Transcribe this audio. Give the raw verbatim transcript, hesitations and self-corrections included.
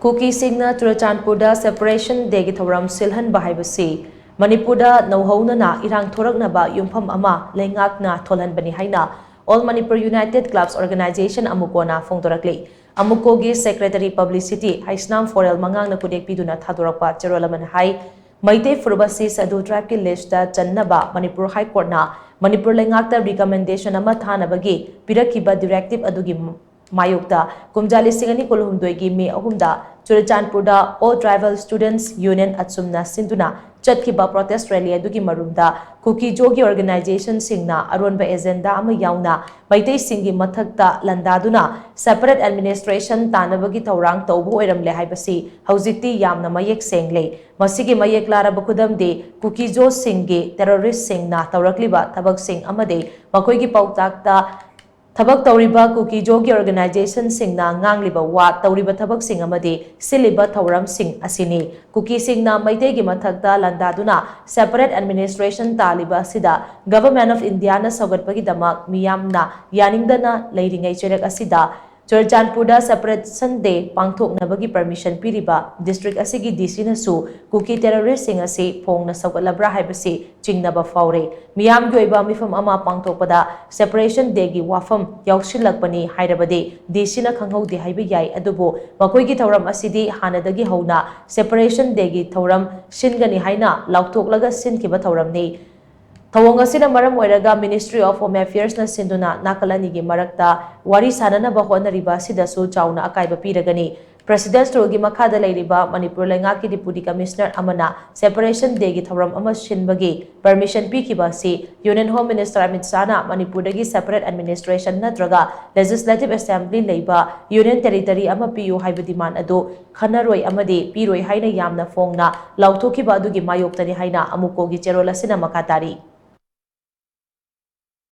ꯀꯨꯀꯤꯁꯤꯡꯅ ꯆꯨꯔꯆꯥꯟꯄꯨꯔꯗ Separation Dayꯒꯤ ꯊꯧꯔꯝ ꯁꯤꯜꯍꯟꯕ ꯍꯥꯏꯕꯁꯤ ꯃꯅꯤꯄꯨꯔꯗ ꯅꯧꯍꯧꯅꯅ ꯏꯔꯥꯡ ꯊꯣꯔꯛꯅꯕ ꯌꯨꯝꯐꯝ ꯑꯃ ꯂꯩꯉꯥꯛꯅ ꯊꯣꯜꯍꯟꯕꯅꯤ ꯍꯥꯏꯅ All Manipur United Clubs Organization, AMUCOꯅ ꯐꯣꯡꯗꯣꯔꯛꯂꯤ꯫ AMUCOꯒꯤ Secretary Publicity Heisnam ꯐꯣꯔꯦꯜ ꯃꯉꯥꯡꯅ ꯈꯨꯗꯦꯛ ꯄꯤꯗꯨꯅ ꯊꯥꯗꯣꯔꯛꯄ ꯆꯦꯔꯣꯜ ꯑꯃꯅ ꯍꯥꯏ, ꯃꯩꯇꯩ ꯐꯨꯔꯨꯞ ꯑꯁꯤ Scheduled Tribeꯀꯤ listꯇ ꯆꯟꯅꯕ Manipur High Courtꯅ Manipur ꯂꯩꯉꯥꯛꯇ recommendation ꯑꯃ ꯊꯥꯅꯕꯒꯤ ꯄꯤꯔꯛꯈꯤꯕ directive ꯑꯗꯨꯒꯤ ꯃꯥꯌꯣꯛꯇ ꯀꯨꯝꯖꯥ ꯂꯤꯁꯤꯡ ꯑꯅꯤ ꯀꯨꯟꯍꯨꯝꯗꯣꯏꯒꯤ ꯃꯦ ꯑꯍꯨꯝꯗ ꯆꯨꯔꯆꯥꯟꯄꯨꯔꯗ All Tribal Students Union, ꯑꯆꯨꯝꯅ ꯁꯤꯟꯗꯨꯅ ꯆꯠꯈꯤꯕ protest rally ꯑꯗꯨꯒꯤ ꯃꯔꯨꯝꯗ ꯀꯨꯀꯤ ꯖꯣꯒꯤ organizationꯁꯤꯡꯅ ꯑꯔꯣꯟꯕ agenda ꯑꯃ ꯌꯥꯎꯅ ꯃꯩꯇꯩꯁꯤꯡꯒꯤ ꯃꯊꯛꯇ ꯂꯥꯟꯗꯥꯗꯨꯅ separate administration ꯇꯥꯅꯕꯒꯤ ꯊꯧꯔꯥꯡ ꯇꯧꯕ ꯑꯣꯏꯔꯝꯂꯦ ꯍꯥꯏꯕꯁꯤ ꯍꯧꯖꯤꯛꯇꯤ ꯌꯥꯝꯅ ꯃꯌꯦꯛ ꯁꯦꯡꯂꯦ꯫ ꯃꯁꯤꯒꯤ ꯃꯌꯦꯛ ꯂꯥꯔꯕ ꯈꯨꯗꯝꯗꯤ ꯀꯨꯀꯤ ꯖꯣꯁꯤꯡꯒꯤ terroristꯁꯤꯡꯅ ꯇꯧꯔꯛꯂꯤꯕ ꯊꯕꯛꯁꯤꯡ ꯑꯃꯗꯤ ꯃꯈꯣꯏꯒꯤ ꯄꯥꯎꯇꯥꯛꯇ ꯊꯕꯛ ꯇꯧꯔꯤꯕ ꯀꯨꯀꯤ ꯖꯣꯒꯤ organizationꯁꯤꯡꯅ ꯉꯥꯡꯂꯤꯕ ꯋꯥ, ꯇꯧꯔꯤꯕ ꯊꯕꯛꯁꯤꯡ ꯑꯃꯗꯤ ꯁꯤꯜꯂꯤꯕ ꯊꯧꯔꯝꯁꯤꯡ ꯑꯁꯤꯅꯤ꯫ ꯀꯨꯀꯤꯁꯤꯡꯅ ꯃꯩꯇꯩꯒꯤ ꯃꯊꯛꯇ ꯂꯥꯟꯗꯥꯗꯨꯅ separate administration ꯇꯥꯜꯂꯤꯕ ꯑꯁꯤꯗ Government of Indiaꯅ ꯁꯧꯒꯠꯄꯒꯤꯗꯃꯛ ꯃꯤꯌꯥꯝꯅ ꯌꯥꯅꯤꯡꯗꯅ ꯂꯩꯔꯤꯉꯩ ꯆꯩꯔꯛ ꯑꯁꯤꯗ ꯆꯨꯔꯆꯥꯟꯄꯨꯔꯗ Separation Day ꯄꯥꯡꯊꯣꯛꯅꯕꯒꯤ permission ꯄꯤꯔꯤꯕ district ꯑꯁꯤꯒꯤ DCꯅꯁꯨ ꯀꯨꯀꯤ terroristꯁꯤꯡ ꯑꯁꯤ ꯐꯣꯡꯅ ꯁꯧꯒꯠꯂꯕ꯭ꯔꯥ ꯍꯥꯏꯕꯁꯤ ꯆꯤꯡꯅꯕ ꯐꯥꯎꯔꯦ꯫ ꯃꯤꯌꯥꯝꯒꯤ ꯑꯣꯏꯕ ꯃꯤꯐꯝ ꯑꯃ ꯄꯥꯡꯊꯣꯛꯄꯗ Separation Dayꯒꯤ ꯋꯥꯐꯝ ꯌꯥꯎꯁꯤꯜꯂꯛꯄꯅꯤ ꯍꯥꯏꯔꯕꯗꯤ DCꯅ ꯈꯪꯍꯧꯗꯦ ꯍꯥꯏꯕ ꯌꯥꯏ, ꯑꯗꯨꯕꯨ ꯃꯈꯣꯏꯒꯤ ꯊꯧꯔꯝ ꯑꯁꯤꯗꯤ ꯍꯥꯟꯅꯗꯒꯤ ꯍꯧꯅ Separation Dayꯒꯤ ꯊꯧꯔꯝ ꯁꯤꯟꯒꯅꯤ ꯍꯥꯏꯅ ꯂꯥꯎꯊꯣꯛꯂꯒ ꯁꯤꯟꯈꯤꯕ ꯊꯧꯔꯝꯅꯤ꯫ ꯊꯧꯑꯣꯡ ꯑꯁꯤꯅ ꯃꯔꯝ ꯑꯣꯏꯔꯒ Ministry of Home Affairsꯅ ꯁꯤꯟꯗꯨꯅ ꯅꯥꯀꯜ ꯑꯅꯤꯒꯤ ꯃꯔꯛꯇ ꯋꯥꯔꯤ ꯁꯥꯅꯅꯕ ꯍꯣꯠꯅꯔꯤꯕ ꯑꯁꯤꯗꯁꯨ ꯆꯥꯎꯅ ꯑꯀꯥꯏꯕ ꯄꯤꯔꯒꯅꯤ꯫ President's Ruleꯒꯤ ꯃꯈꯥꯗ ꯂꯩꯔꯤꯕ ꯃꯅꯤꯄꯨꯔ ꯂꯩꯉꯥꯛꯀꯤ Deputy Commissioner ꯑꯃꯅ Separation Dayꯒꯤ ꯊꯧꯔꯝ ꯑꯃ ꯁꯤꯟꯕꯒꯤ permission ꯄꯤꯈꯤꯕ ꯑꯁꯤ Union Home Minister ꯑꯃꯤꯠ ꯁꯥꯍꯅ ꯃꯅꯤꯄꯨꯔꯗꯒꯤ separate administration ꯅꯠꯇ꯭ꯔꯒ Legislative Assembly ꯂꯩꯕ Union Territory ꯑꯃ ꯄꯤꯌꯨ ꯍꯥꯏꯕ demand ꯑꯗꯨ ꯈꯟꯅꯔꯣꯏ ꯑꯃꯗꯤ ꯄꯤꯔꯣꯏ ꯍꯥꯏꯅ ꯌꯥꯝꯅ ꯐꯣꯡꯅ ꯂꯥꯎꯊꯣꯛꯈꯤꯕ ꯑꯗꯨꯒꯤ ꯃꯥꯌꯣꯛꯇꯅꯤ ꯍꯥꯏꯅ ꯑꯃꯨꯀꯣꯒꯤ ꯆꯦꯔꯣꯜ ꯑꯁꯤꯅ ꯃꯈꯥ ꯇꯥꯔꯤ꯫